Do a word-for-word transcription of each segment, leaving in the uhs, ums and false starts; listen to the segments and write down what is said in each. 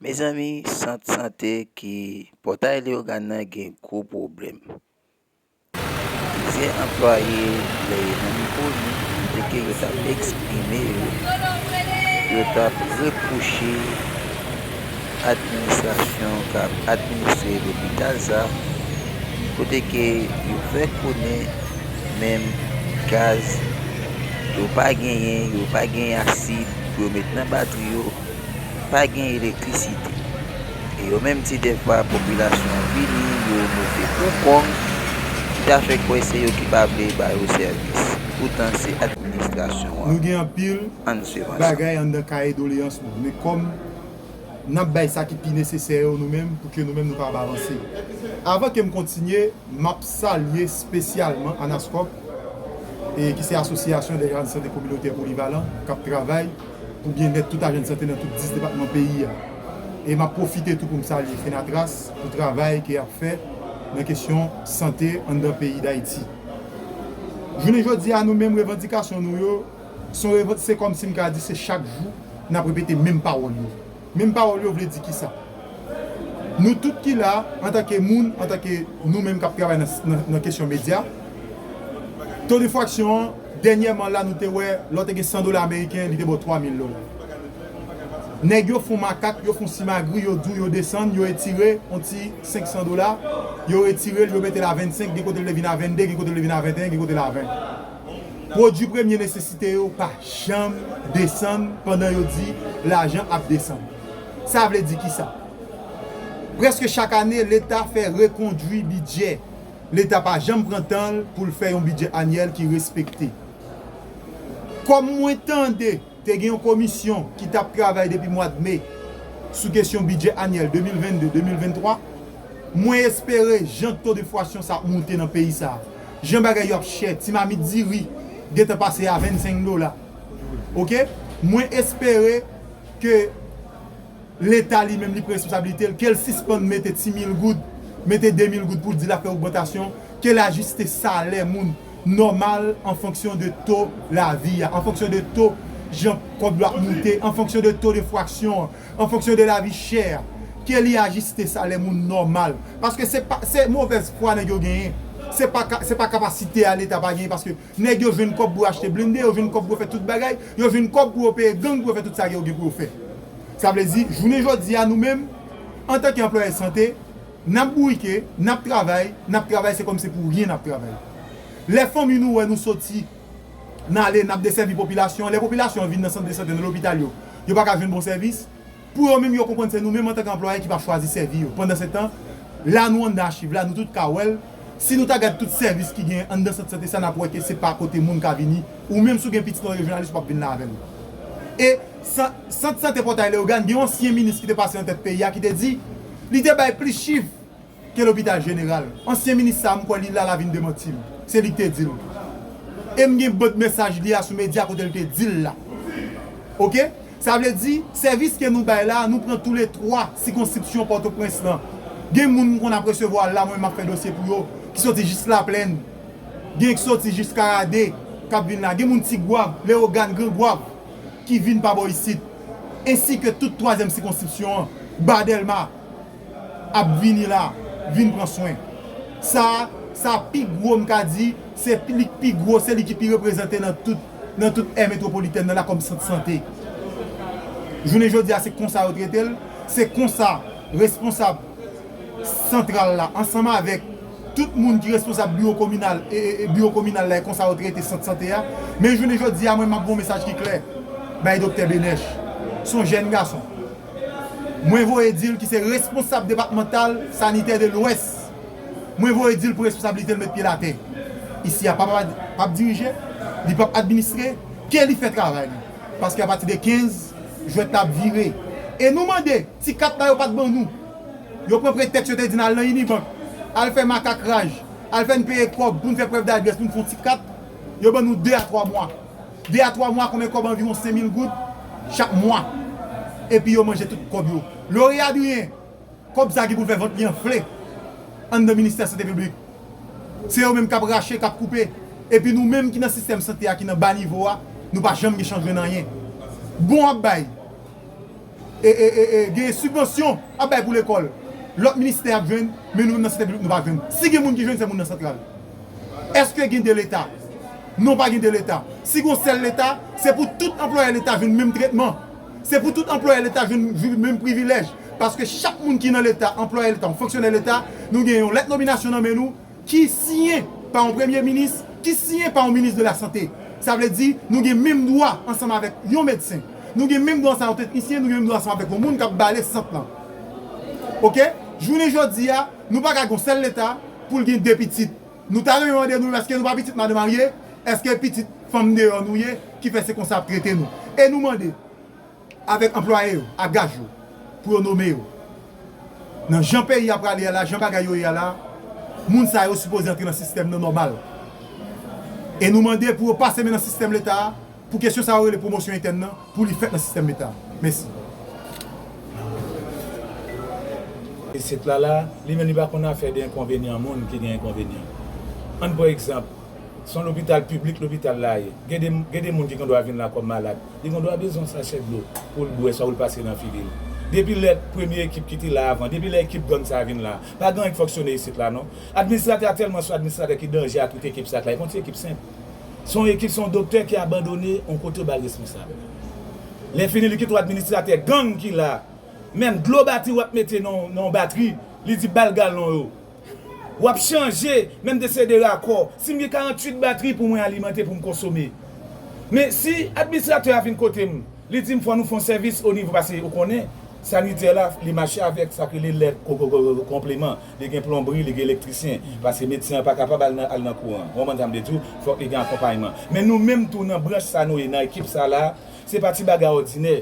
Mezanmi, sant sante ki Pòtay Leyogàn nan gen gwo pwoblèm. Plizyè anplwaye lè yo nan mikwo nou, kote ke yo t ap eksprime yo, yo t ap repwoche administrasyon k ap administre lopital sa, kote ke yo fè konnen menm gaz yo pa genyen, yo pa gen asid pou yo met nan batri yo, pa gen elektrisite. E yo menm ti dèfwa popilasyon an vini, yo moute pou kòk, ki ta fè kwè se yo ki pa vle ba yo sèvis. Poutan se administrasyon an. Nou gen anpil bagay anndan kaye doleyans nou. Men kòm n ap bay sa ki pi nesesè yo nou menm, pou ke nou menm nou kapab avanse. Avan ke m kontinye, m ap salye espesyalman ANASCOP, e ki se Association des Agents de Santé Communautaire Polyvalent, k ap travay pou byennèt tout ajan de sante nan tout dis depatman peyi a. E m ap pwofite tou pou m salye Fenatras pou travay ke y ap fè nan kesyon sante anndan peyi Dayiti. Jounen jodi a, nou menm, revandikasyon nou yo, se yon revan-, se kòmsi m ka di se chak jou n ap repete menm pawòl yo. Menm pawòl yo vle di kisa? Nou tout ki la, antanke moun, antanke nou menm k ap travay nan, nan, nan kesyon medya, to de fraksyon an, dènyèman la, nou te wè, lè w te gen san dola ameriken, li te ba w twa mil dola. Nèg yo fon makak, yo fon simagri, yo di w yo desann, yo etire yon ti senk san dola, yo etire l, yo mete l a vennsenk, gen kote l te vin a vennde, gen kote l te vin a venteyen, gen kote l a ven. Pwodui premye nesesite yo pa janm desann pandan yo di lajan ap desann. Sa vle di kisa? Prèske chak ane, Leta fè rekondui bidjè. Leta pa janm pran tan l pou l fè yon bidjè anyèl ki respekte. Kòm mwen tande te gen yon komisyon ki t ap travay depi mwad me sou kesyon bidjè anyèl de mil vennde, de mil venntwa, mwen espere jan to de fwasyon sa ap moute nan peyi sa a, jan bagay yo ap chè, ti mamit diri gentan pase a vennsenk dola. Oke? Mwen espere ke Leta li menm li pran responsablite l, ke l sispann mete ti mil goud, mete de mil goud pou l di l ap fè ogmantasyon, ke l ajiste salè moun nòmal an fonksyon de to lavi a, an fonksyon de to jan kòb yo ap moute, an fonksyon de to de fraksyon an, an fonksyon de lavi chè a, ke li ajiste salè moun nòmal. Paske se pa, se movèz fwa nèg yo genyen. Se pa ka, se pa kapasite a Leta pa genyen, paske nèg yo jwenn kòb pou achte blende, yo jwenn kòb pou yo fè tout bagay, yo jwenn kòb pou yo peye gang, pou yo fè tout sa yo gen pou yo fè. Sa vle di, jounen jodi a, nou menm, antanke anplwaye sante, n ap bourike, n ap travay, n ap travay, se kòmsi pou ryen n ap travay. Lè fanmi nou wè nou soti, n ale, n ap desèvi popilasyon an, lè popilasyon an vin nan sant de sante, nan lopital yo, yo pa ka jwenn bon sèvis. Pou yo menm, yo konprann se nou menm antanke anplwaye ki pa chwazi sèvi yo. Pandansetan, la nou anndan achiv la, nou tout ka wè l. Si nou ta gad tout sèvis ki gen anndan sant sante sa, n ap wè ke se pa kote moun ka vini. Ou menm si w gen pitit nan yon jounalis, w p ap vin la avè l. E san-, sant sante Pòtay Leyogàn, gen yon ansyen minis ki te pase nan tèt peyi a ki te di, li te bay plis chif ke lopital jeneral. Ansyen minis sa a, m kwè li la, la vin demanti m. Se li ki te di l. E m gen bout mesaj li a sou medya kote l te di l la. Oke? Sa vle di, sèvis ke nou bay la, nou pran toulètwa sikonskripsyon Pòtoprens lan. Gen moun m konn ap resevwa la, mwen m ap fè dosye pou yo, ki soti jis Laplèn. Gen ki soti jis Karade, k ap vin la. Gen moun Tigwav, Leyogàn, Grangwav, ki vin pa bò isit. Ensi ke tout twazyèm sikonskripsyon an, Ba Dèlma, ap vini la, vin pran swen. Sa a, sa pi gwo, m ka di, se pi, li pi gwo, se li ki pi reprezante nan tout, nan tout è metwopolitèn nan la kòm sant sante. Jounen jodi a, se konsa yo trete l, se konsa responsab santral la, ansanm avèk tout moun ki responsab biwo kominal, e, e, e biwo kominal la, e konsa yo trete sant sante a. Men jounen jodi a, mwen, m ap voye yon mesaj ki klè bay Doktè Benech. Se yon jèn gason. Mwen voye di l ki se responsab depatmantal sanitè de Lwès. Mwen voye di l pou responsablite l met pye l atè. Isi a p ap, p ap dirije, li p ap administre, ke li fè travay li. Paske apati de kenz, jwèt la ap vire. E nou mande, ti kat la yo pa t ban nou. Yo pran pretèks, yo te di n al nan Unibank, al fè makakraj, al fè n peye kòb pou n fè prèv dadrès, pou n fè yon ti kat. Yo ban nou de a twa mwa. De a twa mwa, konbyen kòb? Anviwon senk mil goud chak mwa. Epi yo manje tout kòb yo. Laurie Adrien, kòb sa ki pou l fè vant li anfle anndan ministè sante piblik. Se yo menm k ap rache, k ap koupe. Epi nou menm ki nan sistèm sante a, ki nan ba nivo a, nou pa janm gen chans jwenn anyen. Bon ap bay. e, e, e, e, gen sibvansyon ap bay pou lekòl. Lòt ministè ap jwenn, men nou nan sante piblik nou pa jwenn. Si gen moun ki jwenn, se moun nan santral. Èske gen de Leta? Non, pa gen de Leta. Si gen yon sèl Leta, se pou tout anplwayè Leta jwenn menm tretman. Se pou tout anplwayè Leta jwenn, jwenn menm privilèj. Paske chak moun ki nan Leta, anplwayè Leta, yon fonksyonè Leta, nou gen yon lèt nominasyon nan men nou, ki siyen pa yon premye minis, ki siyen pa yon minis de la sante. Sa vle di, nou gen menm dwa ansanm avèk yon medsen. Nou gen menm dwa ansanm avèk yon teknisyen, nou gen menm dwa ansanm avèk yon moun k ap bale sant lan. Oke? Jounen jodi a, nou pa ka gen yon sèl Leta pou l gen de pitit. Nou ta renmen mande nou, èske nou pa pitit madanm Arye? Èske pitit fanm deyò nou ye, ki fè se konsa y ap trete nou? E nou mande, avèk anplwaye yo, ak gaj yo, pou yo nome yo. Nan jan peyi a prale a la, jan bagay yo ye a la, moun sa yo sipoze antre nan sistèm nan nòmal. E nou mande pou yo pase men nan sistèm Leta a, pou kesyon sa yo rele pwomosyon entèn nan, pou li fèt nan sistèm Leta a. Mèsi. Isit la la, li menm li pa konn afè de enkonvenyan moun ki gen enkonvenyan. Ann pran egzanp, se yon lopital piblik lopital la ye. Gen de, gen de moun ki gen dwa vin la kòm malad. Li gen dwa bezwen yon sachè dlo pou l bwè, swa pou l pase nan figi l. Depi lè premye ekip ki te la avan, depi lè ekip gang sa a vin la, pa gen anyen k fonksyone isit la non. Administratè a tèlman se yon administratè ki danje a tout ekip sa k la. Li pa yon ti ekip senp. Se yon ekip, se yon doktè ki abandone yon kote yo ba l responsab. Lè fini, li kite yon administratè gang ki la. Menm dlo batri w ap mete nan, nan yon batri, li di ba l galon yo. W ap chanje, menm de se de rakò. Si m gen karanntuit batri pou mwen alimante, pou m konsome. Men si administratè a vin kote m, li di m fò nou fè yon sèvis o nivo, paske ou konnen, sanitè la, li mache avèk sa k rele lèt ko-, ko-, ko-, ko-, konpleman. Li gen plonbri, li gen elektrisyen. Paske medsen an pa kapab al nan, al nan kouran. Ou konprann sa m vle di w? Fòk li gen akonpayman. Men nou menm tou nan branch sa nou ye, nan ekip sa la, se pa ti bagay òdinè.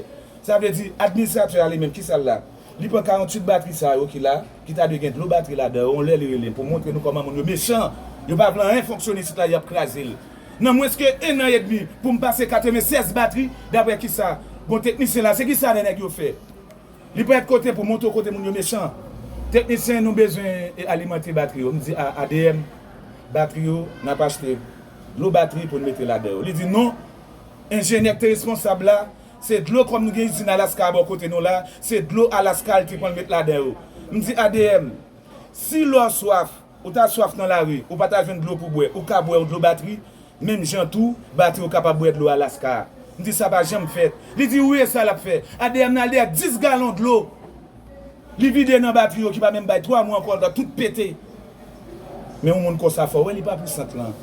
Sa vle di, administratè a li menm, kisa l la? Li pran karanntuit batri sa yo ki la, ki ta dwe gen dlo batri ladan yo, yon lè li rele m pou montre nou kòman moun yo mechan. Yo pa vle anyen fonksyone isit la, y ap kraze l. Nan mwens ke en an edmi, pou m pase katrevennsèz batri, daprè kisa? Bon, teknisyen la, se kisa nèg yo fè? Li parèt kote pou montre w kote moun yo mechan. Teknisyen, nou bezwen e, alimante batri yo. M di, a, A D M, batri yo, n ap achte dlo batri pou n mete ladan yo. Li di, non, enjenyè ki te responsab la, se dlo kòm nou gen izin Alaska bò kote nou la, se dlo Alaska li te pran l met ladan yo. M di, A D M, si lè w swaf, ou ta swaf nan lari, ou pa ta jwenn dlo pou bwè, ou ka bwè yon dlo batri, menm jan tou, batri yo kapab bwè dlo Alaska a. M di, sa pa janm fèt. Li di, wi, e sa l ap fè. A D M nan al dèyè dis galon dlo. Li vide nan batri yo ki pa menm bay twa mwa ankò, l ta tout pete. Men yon moun konsa fò w wè li pa pou sant lan.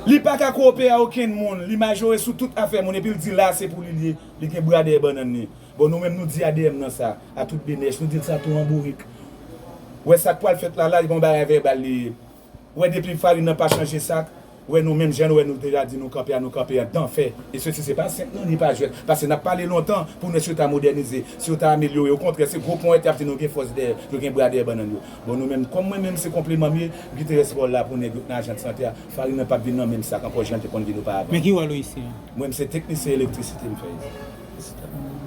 Li pa ka kowopere a okenn moun, li majore sou tout afè moun, epi l di la se pou li l ye, li gen bra dèyè bannann li. Bon, nou menm nou di A D M nan sa, a tout benèch, nou di l sa tou an bourik. Wè sa k pral fèt la la, li pa yon bagay vèbal li ye. Wè depi farin nan pa chanje sak, wè nou menm jan nou wè nou deja di nou kanpe a, nou kanpe an danfè. E sesi se pa senp non, ni pa jwèt. Paske n ap pale lontan pou nou wè si yo ta modènize, si yo ta amelyore. Okontrè, se gwo ponyèt y ap di nou gen fòs dèyè, yo gen bra dèyè bannann yo. Bon, nou menm, kòm mwen menm se konpleman m ye, m kite rès bò la pou nèg yo k nan ajans sante a, farin nan p ap vin nan menm sak ankò jan l te konn vin oparavan. Men ki wòl ou isi a? Mwen, m se teknisyen elektrisite m fè isi.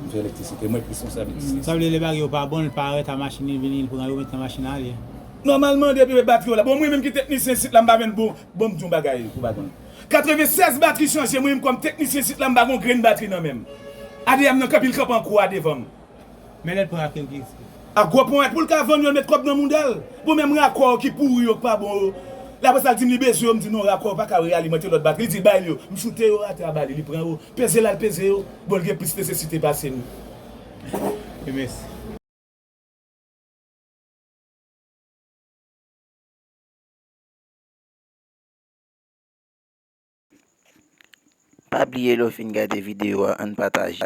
M fè elektrisite, mwen k responsab elektrisite. Sa vle lè bagay yo pa bon, l parèt a machin, li vini, li pran yo, met nan machin, ale. Nòmalman, depi batri yo la. Bon, mwen menm ki teknisyen sit la, m pa menm bon, bon, m di yon bagay pou pa konn. Katrevennsèz batri chanje, mwen menm kòm teknisyen sit la, m pa gon grenn batri nan men m. A D M nan kanpe, l kanpe an kou a devan m. Men lè l pran ak yo ki riske. A gwo ponyèt pou l ka vann yo, l met kòb nan mouda l. Bon, menm rakò yo ki pouri yo, ki pa bon yo. L apre sa, l di m li bezwen yo, m di non, rakò yo pa ka realimante lòt batri. Li di l bay l yo. M choute yo atè a ba li, li pran yo. Peze l al peze yo. Bon, l gen plis nesesite pase m. E mèsi. Pa bliye lè w fin gade videyo a, ann pataje.